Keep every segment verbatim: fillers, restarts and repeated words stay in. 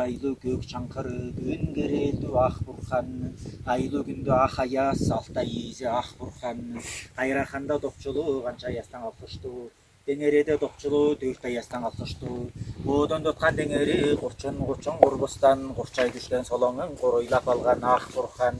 Айлу көөк чаңхыр, күн керээлдү ах Бурхан, айлу күндү ах аяс, Алтай иизи ах Бурхан, хайраханда допчулуу, ганча аястан алхыштуу, теңереде допчулуу, дөрт аястан алхыштуу, коодан туткан теңери, гурчун, гурчун гурбустан, гурчай дүшкен солоңун, гуруйлап алган ах Бурхан,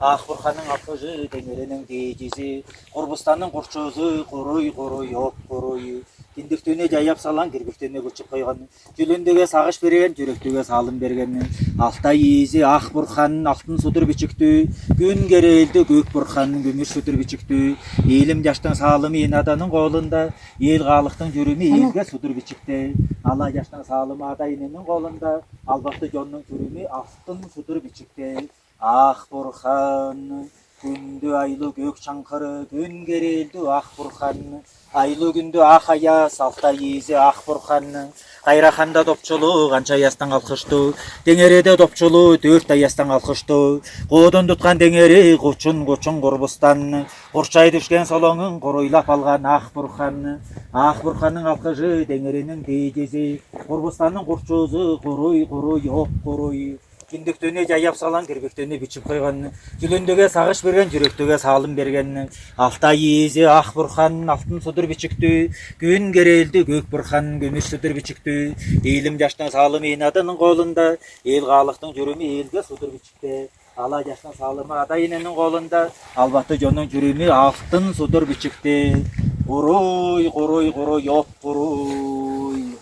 ах Бурханның алхыжы, теңеринин тээжези, гурбустанның гурчузу, гуруй, гуруй, оп, гуруй. Киндиктүүнү аяп салан, кирбиктүүнү бичип койган. Чүлүндүге сагыш берген, чүректүге салым берген. Алтай иизи ах Бурхан, алтын судур бичиктүү, күн керээлдү көөк Бурхан, күмүш судур бичиктүү. Илим-чаштың салымы Ие-Наданның колунда, эл-халыктың чүрүмү элге судур бичикте. Ала-чаштың салымы Ада-Иненниң колунда, албатты чоннуң чүрүмү алтын судур бичикте. Ах Бурхан, күндү айлу көөк чаңхыр, күн керээлдү ах Бурхан, айлу күндү ах аяс, Алтай иизи ах Бурхан, хайраханда допчулуу, ганча аястан алхыштуу, теңереде допчулуу, дөрт аястан алхыштуу, коодан туткан теңери, гурчун, гурчун гурбустан, гурчай дүшкен солоңун, гуруйлап алган ах Бурхан, ах Бурханның алхыжы, теңеринин тээжези, гурбустанның гурчузу, гуруй, гуруй, оп, гуруй. Киндиктүүнү аяп салан, кирбиктүүнү бичип койган. Чүлүндүге сагыш берген, чүректүге салым берген. Алтай иизи ах Бурхан, алтын судур бичиктүү, күн керээлдү көөк Бурхан, күмүш судур бичиктүү. Илим-чаштың салымы Ие-Наданның колунда, эл-халыктың чүрүмү элге судур бичикте. Ала-чаштың салымы Ада-Иненниң колунда, албатты чоннуң чүрүмү алтын судур бичикте. Гуруй, гуруй, гуруй, оп, гуруй.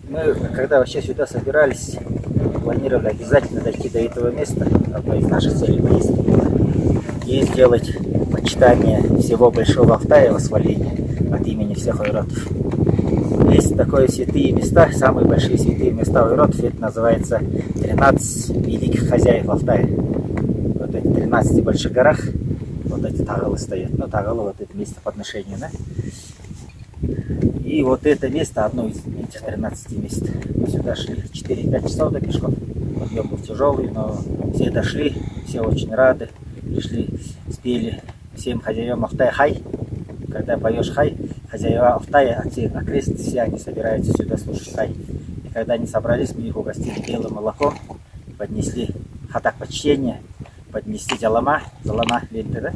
Мы, когда вообще сюда собирались, планировали обязательно дойти до этого места. Одной из наших целей поездки было и сделать почитание всего Большого Алтая, восхваление от имени всех ойратов. Есть такое святые места, самые большие святые места ойратов, это называется тринадцать великих хозяев Алтая. Вот эти тринадцати больших горах, вот эти тағылы стоят. Ну, тағылы вот это местоподношение, да? И вот это место, одно из этих тринадцати мест. Мы сюда шли четыре-пять часов, да, пешком. Подъём был тяжёлый, но все дошли, все очень рады. Пришли, спели всем хозяевам Алтая хай. Когда поёшь хай, хозяева Алтая от всех окрестностей, все они собираются сюда слушать хай. И когда они собрались, мы их угостили белым молоком, поднесли хатак почтения, поднесли жалама, жалама ленты, да,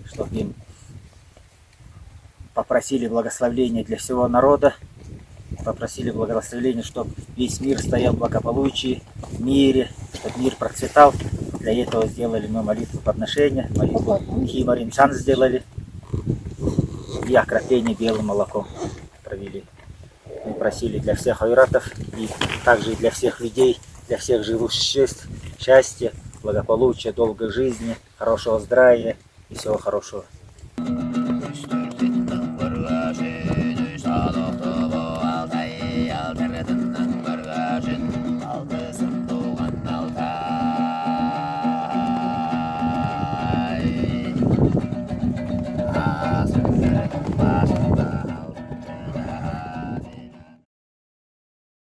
чтоб им попросили благословения для всего народа, попросили благословения, чтоб весь мир стоял в благополучии, в мире, чтоб мир процветал. Для этого сделали мы молитву подношения, молитву Химарин Чан сделали и окропление белым молоком провели. Мы просили для всех ойратов и также и для всех людей, для всех живых существ счастья, благополучия, долгой жизни, хорошего здравия и всего хорошего.